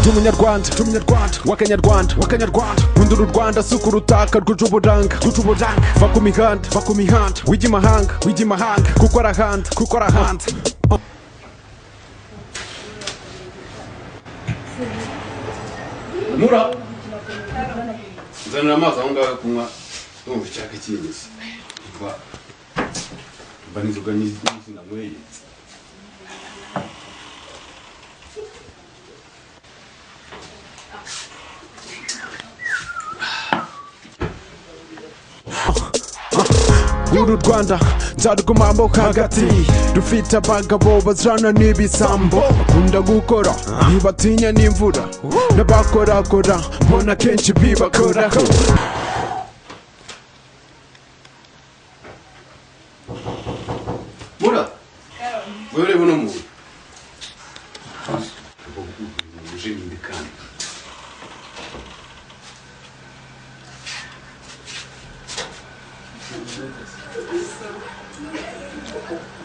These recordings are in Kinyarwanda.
Ndi umunyarwanda, ndi umunyarwanda w'akanyarwanda, w'akanyarwanda. Nkunda uru Rwanda, suka urutaka rwuje uburanga, rwuje uburanga. Va ku mihanda, va ku mihanda, wijya imahanga, wijya imahanga, kuko arahanda, kuko arahanda. Mura, nzanira amazi aho ngaho yo kunywa, ndumva icyaka kinyise. Mva n'inzoga nyinshi nanyweye. Uru Rwanda nzarugumamo hagati, rufite abagabo bazirana n'ibisambo, bakunda gukora ntibatinya n'imvura, n'abakorakora mbona kenshi bibakoraho. Mura, wewe ureba uno muntu uje ninde kandi?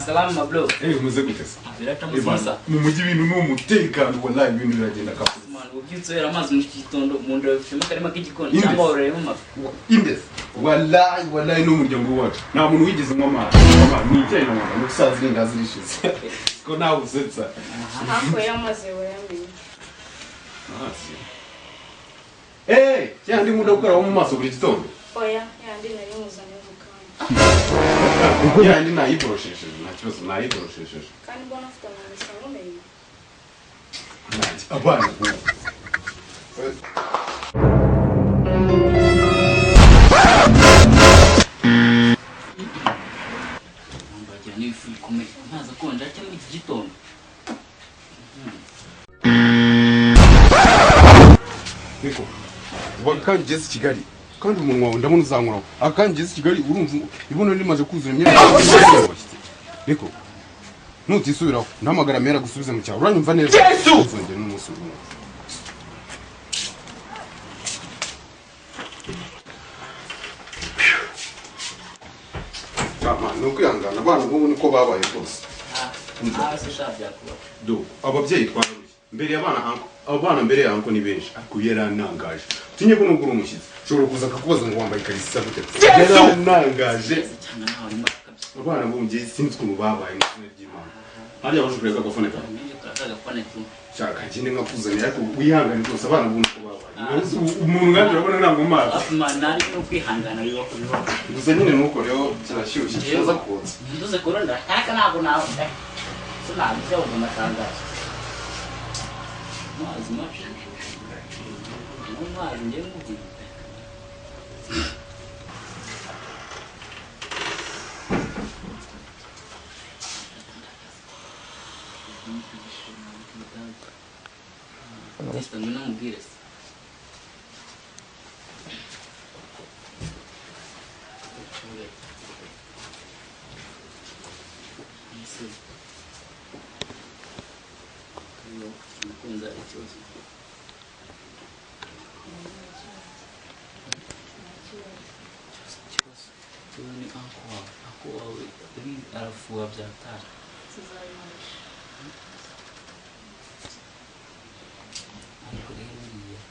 Salamu mabro. Eh, umeze gute se? Birata Eh, bana, muziza. mu mujyi ibintu ni umutekano, wallahi ibintu biragenda kabisa. Man, ubyutse uhera amazi muri iki gitondo mu nda ufitemo akarima k'igikoni Inde. cyangwa wororeyemo amafi. Indesi, wallahi wallahi ni umuryango wacu nta muntu wigeze unywa amazi. Mama, ni icyayi na mama n'ubusaza irindazi rishize ko nawe usetsa. Hapo y'amazi wayamenye. Amazi, eh, cyangwa nkunda gukaraba mu maso buri gitondo. Oya, yandi nari muzanye mu kanya. Yandi nayiboroshesheje, nta kibazo, nayiboroshesheje. Kandi mbona afite amamesa nkumenye. Nanjye abana nk'ubu. Bagira n'ibifu bikomeye. Amazi akonje arya muri iki gitondo. Niko uba kandi ugeze i Kigali, kandi umunwa wawe ndabona uzankoraho aka. Kandi ugeze i Kigali, urumva ibuno rimaze kuzura imyenda y'abashyitsi. Niko nutisubiraho ndahamagara mera gusubize mu cyaro, uranyumva neza? Uzongera n'umunsi umwe. Mama, ni ukwihangana, abana b'ubu niko babaye rwose. Ah, se sha byakuba. Do ababyeyi twararushye mbere y'abana, anko abana mbere ya anko ni benshi, ariko yaranangaje. Tinye ko nubwo uri umushyitsi ushobora kuza akakubaza ngo wambaye ikariso isa gute. Yaranangaje. Cyane nawe arimo kabisa. Abana bo mu gihe sinzi ukuntu babaye, mu izina ry'Imana. Hariya waje kureba agafone kawe? Nje turakaga fone tu. Shaka ngende nkakuzanira, ariko wihangane rwose, abana bo niko babaye. Umuntu nkanjye urabona ntabwo mazi. Hafi man nari no kwihangana bibaho bibaho. Gusa nyine nuko rero kirashyushye, kiraza kotsa. Nduze korona ntaka ntabwo nawe. So ntabwo byo amatangazo. Amazi mabi. Amazi ngiye nkubwira. Testa ngwino mubwire se. Ese. Umukunzi ari ikibazo. Ikibazo. Ikibazo ni anko wawe. Anko wawe arafuha byatara. Tuzabimarisha. Ariko rero buriya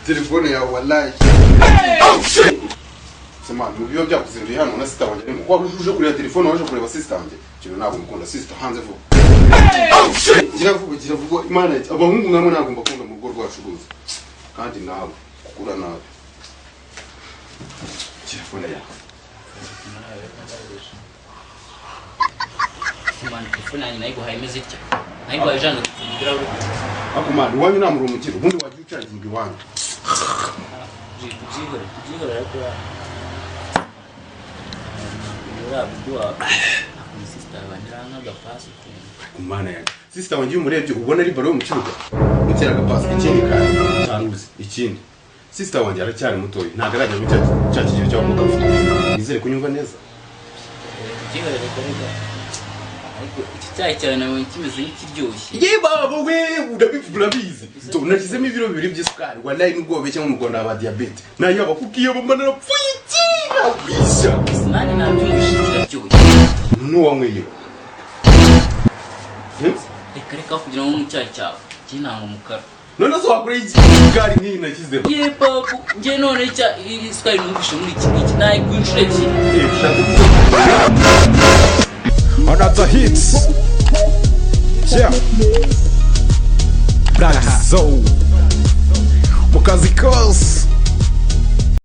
Telefone yawe wallahi sema mu biba byakuzinduye hano na sister wanjye arimo. Waba uje kureba telefone, waje kureba sister wanjye? Kintu ntabwo mukunda sister, hanze vuba, gira vuba, gira vuba. Imana yanjye, abahungu nkamwe ntabwo mbakunda mu rugo rwacu rwose, kandi nawe kukura nabi telefone yawe. Man, telefone yanjye nayiguhaye imeze itya. Nayiguhaye ijana ibirahuri. Ariko man, iwanyu nta muriro mukira, ubundi wajya ucaginga iwanyu. Tubyihore, tubyihore, ariko uriya buryo wawe sister banyura nk'agapasi ukuntu. Ku mana yanjye, sister wanjye iyo umurebye ubona ari baro yo mu kibuga mutera agapasi. Ikindi kandi cyanuze, ikindi sister wanjye aracyari mutoya, ntabwo arajya muri cya kigero cy'abakobwa bafite. Nizere kunyumva neza. Tubyihorere reka reka. Ariko iki cyayi cyawe nabonye kimeze nk'ikiryoshye. Ye baba we, urabivuga urabizi. Do nashyizemo ibiro 2 by'isukari. Wallahi nubwo babeshya ngo mu Rwanda haba diyabete, nayaba kuko iyo mba narapfuye iki nakwisha. Nanjye nabyumvise, kiraryoshye. N'uwanyweye? Reka reka, kugira ngo mu cyayi cyawe njye nanga umukara. None se wakoreye iki isukari nk'iyi nashyizemo? Ye babu, njye none icya iyi sukari numvise muri iki ngiki nayiguha inshuro 2. Eh, ushaka kuvuga- Another hits. Yeah. Black Zone. Mu kazi kose.